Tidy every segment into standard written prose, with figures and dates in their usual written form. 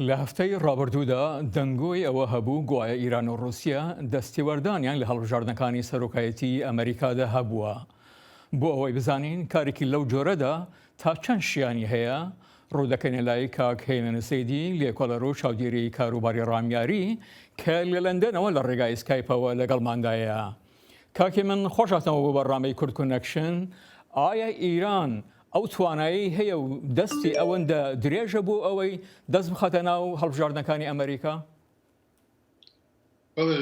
لە هەفتەی ڕابردوودا دەنگۆی ئەوە هەبوو گوایە ئیران و ڕووسیا دەستێوەردانیان لە هەڵبژاردنەکانی سەرۆکایەتی ئەمریکادا هەبووە. بۆ ئەوەی بزانین کارێکی لەو جۆرەدا تا چەند شیانی هەیە، ڕوودەکەینە لای کاک هێمن سەیدی لێکۆڵەر و چاودێری کاروباری ڕامیاری کە لە لەندەنەوە لە ڕێگای سکایپەوە لەگەڵماندایە. کاک هێمن خۆش هاتنەوە بۆ بەرنامەی کورد کۆنێکشن. ئایا ئیران ئەو توانایەی هەیە و دەستی ئەوەندە درێژە بۆ ئەوەی دەست بخاتە ناو هەڵبژاردنەکانی ئەمریکا؟ بەڵێ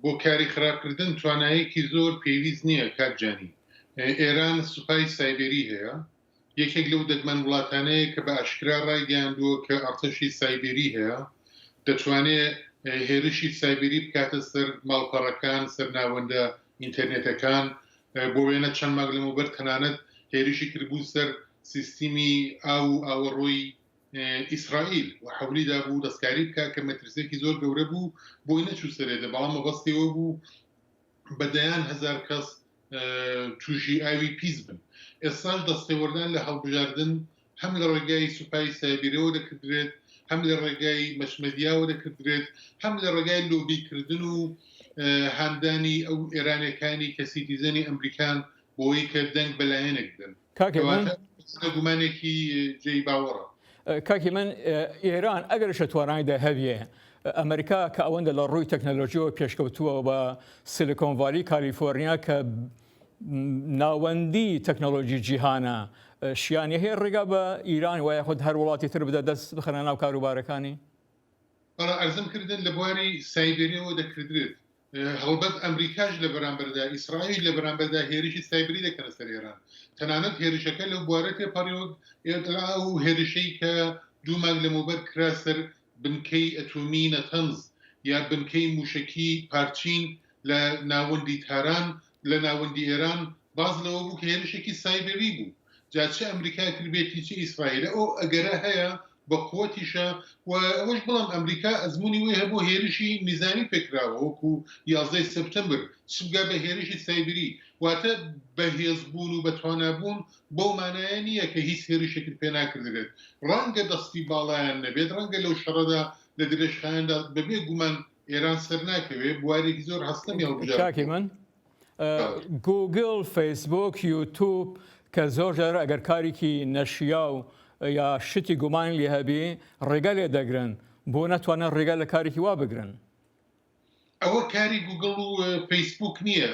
بۆ کاری خراپکردن توانایەکی زۆر پێویست نییە کاک جانی. ئێران سوپای سایبێری هەیە، یەکێک لەو دەگمەن وڵاتانەیە کە بە ئاشکرا ڕایگەیاندووە کە ئەرتەشی سایبێری هەیە، دەتوانێ هێرشی سایبێری بکاتە سەر ماڵپەڕەکان، سەر ناوەندە ئینتەرنێتەکان، بۆ وێنە چەند مانگ لەمەوبەر تەنانەت هێرشی کردبوو سەر سیستمی ئاو و ئاوەڕۆی ئیسرائیل و حەولی دابوو دەستکاری بکات کە مەترسیەکی زۆر گەورە بوو بۆی نەچوو سەرێ بەڵام مەبەستی ئەوە بوو بە دەیان هەزار کەس تووشی ئاوی پیس بن. ئێستاش دەستێوەردان لە هەڵبژاردن هەم لە ڕێگای سوپای سایبیرەوە دەکردرێت، هەم لە ڕێگای مەشمەدیاوە دەکردرێت، هەم لە ڕێگای لۆبیکردن و هاندانی ئەو ئێرانیەکانی کە citizen ی ئەمریکان بۆی کە دەنگ بە لایەنێک بدەن. کاک هێمن. کەواتە گومانێکی جێی باوەڕە. کاک هێمن ئێران ئەگەرش لە توانایدا هەبێ ئەمریکا کە ئەوەندە لە ڕووی تەکنەلۆژیەوە پێشکەوتووە بە سیلیکۆن ڤالی کالیفۆرنیا کە ناوەندی تەکنەلۆژی جیهانە شیانی هەیە ڕێگا بە ئیران وایە خود هەر وڵاتی تر بدە دەست بخەنە ناو کاروبارەکانی؟ بەڵێ عەرزم کردن لە بواری سایبێریەوە دەکردرێت هەڵبەت ئەمریکاش لە بەرامبەردا ئیسرائیل لە بەرامبەردا هێرشی سایبری دەکەنە سەر ئێران تەنانەت هێرشەکە لەو بوارە تێپەڕیوە ئەو هێرشەی کە دوو مانگ لەمەوبەر کرا سەر بنکەی ئەتۆمی نەتەنز یا بنکەی مووشەکی پارچین لە ناوەندی تاران لە ناوەندی ئێران باس لەوە بوو کە هێرشێکی سایبری بوو جا چ ئەمریکا کردبێتی چ ئیسرائیل ئەو ئەگەرە هەیە بە قوەتیشە و ئەوەش بڵێم ئەمریکا ئەزموونی وەی هەبوو هێرشی نیزامی پێکراوە وەکو یازدەی سێپتەمبر چ بگا بە هێرشی سایبری واتە بەهێز بوون و بەتوانا بوون بەو مانایە نییە کە هیچ هێرشێکت پێ ناکردرێت ڕەنگە دەستی باڵایان نەبێت ڕەنگە لەو شەڕەدا لە درێژخایەندا بەبێ گومان ئێران سەرناکەوێ بوارێکی زۆر هەستەمی هەڵبژاردووە. کاک هیمن گوگل، فەیسبوک، یوتوب کە زۆر جار ئەگەر کارێکی نەشیاو یا شتی گومانی لێ هەبی ڕێگە لێ دەگرن بۆ نەتوانن ڕێگە لە کارێکی وا بگرن؟ ئەوە کاری گوگڵ و فەیسبوک نییە،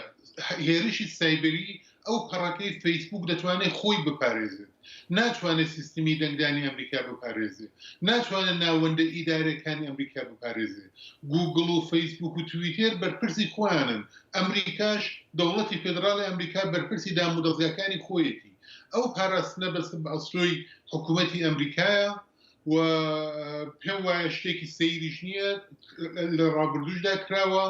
هێرشی سایبری ئەو پەڕەکەی فەیسبوک دەتوانێت خۆی بپارێزێت، ناتوانێت سیستمی دەنگدانی ئەمریکا بپارێزێت، ناتوانێت ناوەندە ئیدارەکانی ئەمریکا بپارێزێت. گوگڵ و فەیسبوک و تویتێر بەرپرسی خۆیانن، ئەمریکاش، دەوڵەتی فێدراڵی ئەمریکا بەرپرسی دامودەزگاکانی خۆیەتی. ئەو پاراستنە بەس بە ئەستۆی حکومەتی ئەمریکایە. و پێم وایە شتێکی سەیریش نییە لە ڕابردووشدا کراوە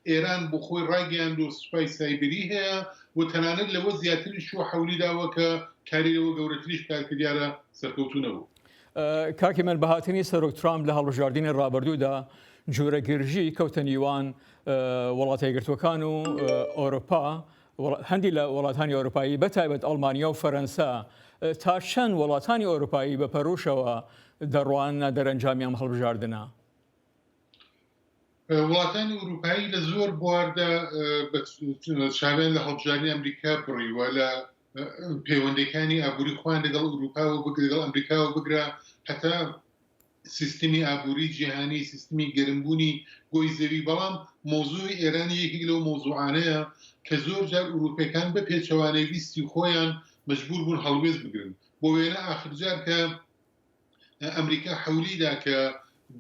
ئێران بۆ خۆی ڕایگەیاندووە سوپای سایبری هەیە و تەنانەت لەوە زیاتریش چووە حەولی داوە کە کاری لەوە گەورەتریش بکات کە دیارە سەرکەوتوو نەبوو. کاک هیمن بە هاتنی سەرۆک ترامپ لە هەڵبژاردنی ڕابردوودا جورە گرژی کەوتە نیوان وڵاتە یەکگرتووەکان و ئەوروپا هەندی لە وڵاتانی ئەوروپایی بە تایبەت ئەڵمانیا و فەرەنسا تا چەند وڵاتانی ئەوروپایی بە پەروشەوە دەڕواننە دەرەنجامی ئەم هەڵبژاردنە؟ وڵاتانی ئەوروپایی لە زۆر بواردا چاویان لە هەڵبژاردنی ئەمریکا بڕیوە لە پەیوەندەکانی ئابووری خۆیان لەگەڵ ئەوروپا و لەگەڵ ئەمریکاوە بگرە هەتا سیستمی ئابووری جیهانی، سیستمی گەرمبوونی گۆی زەوی، بەڵام مەوزوعی ئێران یەکێک لەو مەوزوعانەیە کە زۆر جار ئورووپیەکان بە پێچەوانەی ویستی خۆیان مەجبوور بوون هەڵوێست بگرن. بۆ وێنە ئاخر جار کە ئەمریکا حەولی دا کە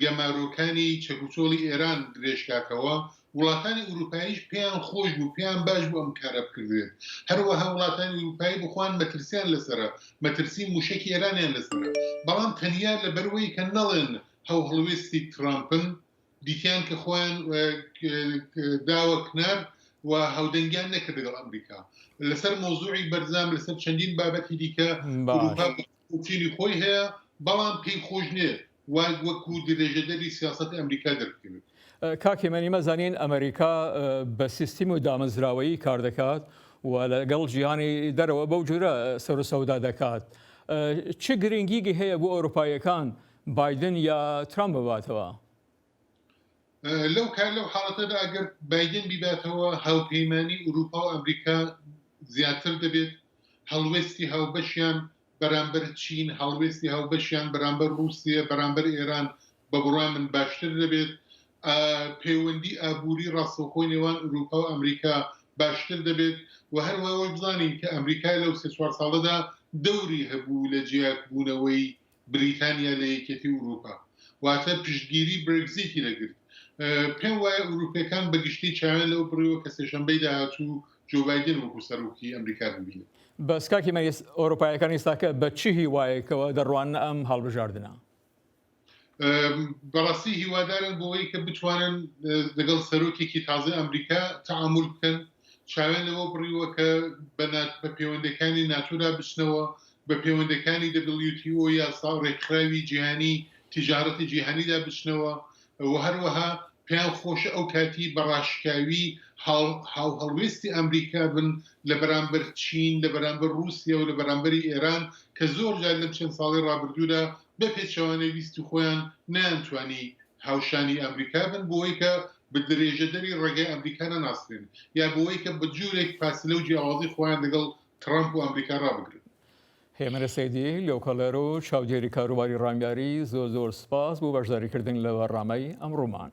گەمارۆکانی چەکوچۆڵی ئێران درێژ کاتەوە، وڵاتانی ئورووپاییش پێیان خۆش بوو، پێیان باش بوو ئەم کارە بکردرێت. هەروەها وڵاتانی ئورووپایی بۆ خۆیان مەترسیان لەسەرە، مەترسی مووشەکی ئێرانیان لەسەرە. بەڵام تەنیا لەبەروەی کە نەڵێن هاوهەڵوێستی ترامپن، دیتیان کە خۆیان داوە کنار و هاودەنگیان نەکرد لەگەڵ ئەمریکا. لەسەر مەوزوعی بەرجام، لەسەر چەندین بابەتی دیکە ئورووپا بۆچوونی خۆی هەیە، بەڵام پێی خۆش نییە وا وەکو درێژەدەری سیاسەتی ئەمریکا دەربکەوێت. کاک هێمن ئیمە زانین ئەمریکا بە سیستیم و دامەزراوەیی کار دەکات و لەگەڵ جیهانی دەرەوە بەو جورە سەر و سەودا دەکات. چ گرنگیگی هەیە بۆ ئەوروپاییەکان؟ بایدن یا ترامپ بباتەوە؟ لەو کار لەو حاڵەتەدا ئەگەر بایدن بیباتەوە هاوپەیمانی ئوروپا و ئەمریکا زیاتر دەبێت، هەڵوێستی هاوبەشیان بەرامبەر چین، هەڵوێستی هاوبەشیان بەرامبەر ڕووسیە، بەرامبەر ئێران بە بڕوای من باشتر دەبێت. پەیوەندی ئابووری ڕاستەوخۆی نێوان ئورووپا و ئەمریکا باشتر دەبێت و هەروەها ئەوەش بزانین کە ئەمریکا لەو سێ چوار ساڵەدا دەوری هەبوو لە جیابوونەوەی بریتانیا لە یەکێتی ئورووپا، واتە پشتگیری برێگزیتی دەگرت. پێم وایە ئورووپیەکان بە گشتی چاویان لەوە بڕیوە کە سێشەنبەی داهاتوو جۆ بایدن وەکوو سەرۆکی ئەمریکا ببینن. بەس کاکی مەریس ئۆروپایەکان ئیستاکە بە چ هیوایەکەوە دەڕواننە ئەم هەڵبژاردنە؟ بەڕاستی هیوادارن بۆوەی کە بتوانن لەگەڵ سەرۆکێکی تازەی ئەمریکا تەعامول بکەن. چاویان لەوە بڕیوە کە بە پەیوەندەکانی ناتۆدا بچنەوە، بە پەیوەندەکانی WTO یا ڕێکخراوی جیهانی تیجارەتی جیهانیدا بچنەوە و هەروەها پێیان خۆشە ئەو کاتی بە ڕاشکاوی هاوهەڵوێستی ئەمریکا بن لە بەرامبەر چین، لە بەرامبەر ڕووسیا و لە بەرامبەری ئێران کە زۆر جار لەم چەند ساڵەی ڕابردوودا بە پێچەوانەی ویستی خۆیان نەیانتوانی هاوشانی ئەمریکا بن بۆوەی کە بە درێژەدەری ڕێگای ئەمریکا نەناسرێن یا بۆوەی کە بە جورێک فاسلە و جیاوازی خۆیان لەگەڵ ترەمپ و ئەمریکا ڕابگرن. هێمن سەیدی، لێکۆڵەر و چاودێری کاروباری ڕامیاری، زۆر زۆر سپاس بۆ بەشداریکردن لە بەرنامەی ئەمڕۆمان.